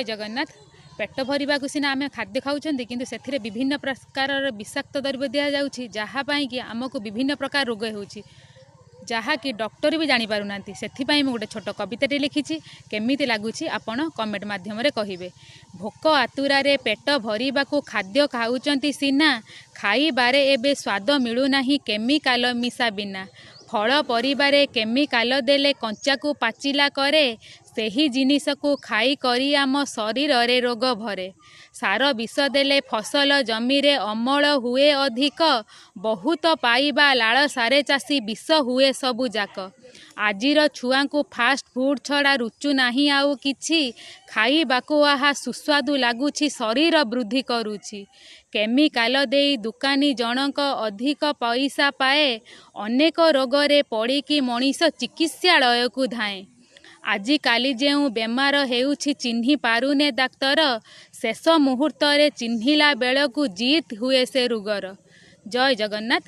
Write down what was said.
ଜଗନ୍ନାଥ। ପେଟ ଭରିବାକୁ ସିନା ଆମେ ଖାଦ୍ୟ ଖାଉଛନ୍ତି, କିନ୍ତୁ ସେଥିରେ ବିଭିନ୍ନ ପ୍ରକାରର ବିଷାକ୍ତ ଦ୍ରବ୍ୟ ଦିଆଯାଉଛି, ଯାହା ପାଇଁକି ଆମକୁ ବିଭିନ୍ନ ପ୍ରକାର ରୋଗ ହେଉଛି, ଯାହାକି ଡକ୍ଟର ବି ଜାଣିପାରୁନାହାନ୍ତି। ସେଥିପାଇଁ ମୁଁ ଗୋଟେ ଛୋଟ କବିତାଟି ଲେଖିଛି। କେମିତି ଲାଗୁଛି ଆପଣ କମେଣ୍ଟ ମାଧ୍ୟମରେ କହିବେ। ଭୋକ ଆତୁରାରେ ପେଟ ଭରିବାକୁ ଖାଦ୍ୟ ଖାଉଛନ୍ତି ସିନା, ଖାଇବାରେ ଏବେ ସ୍ୱାଦ ମିଳୁନାହିଁ କେମିକାଲ ମିଶା ବିନା। ଫଳ ପରିବାରେ କେମିକାଲ ଦେଲେ କଞ୍ଚାକୁ ପାଚିଲା କରେ, ସେହି ଜିନିଷକୁ ଖାଇ କରି ଆମ ଶରୀରରେ ରୋଗ ଭରେ। ସାର ବିଷ ଦେଲେ ଫସଲ ଜମିରେ ଅମଳ ହୁଏ ଅଧିକ, ବହୁତ ପାଇବା ଲାଳସାରେ ଚାଷୀ ବିଷ ହୁଏ ସବୁ ଯାକ। ଆଜିର ଛୁଆଙ୍କୁ ଫାଷ୍ଟ ଫୁଡ଼୍ ଛଡ଼ା ରୁଚୁ ନାହିଁ ଆଉ କିଛି, ଖାଇବାକୁ ଆହା ସୁସ୍ୱାଦୁ ଲାଗୁଛି, ଶରୀର ବୃଦ୍ଧି କରୁଛି। କେମିକାଲ ଦେଇ ଦୋକାନୀ ଜଣକ ଅଧିକ ପଇସା ପାଏ, ଅନେକ ରୋଗରେ ପଡ଼ିକି ମଣିଷ ଚିକିତ୍ସାଳୟକୁ ଧାଏଁ। ଆଜିକାଲି ଯେଉଁ ବେମାର ହେଉଛି ଚିହ୍ନି ପାରୁନେ ଡାକ୍ତର, ଶେଷ ମୁହୂର୍ତ୍ତରେ ଚିହ୍ନିଲା ବେଳକୁ ଜିତ୍ ହୁଏ ସେ ରୋଗର। ଜୟ ଜଗନ୍ନାଥ।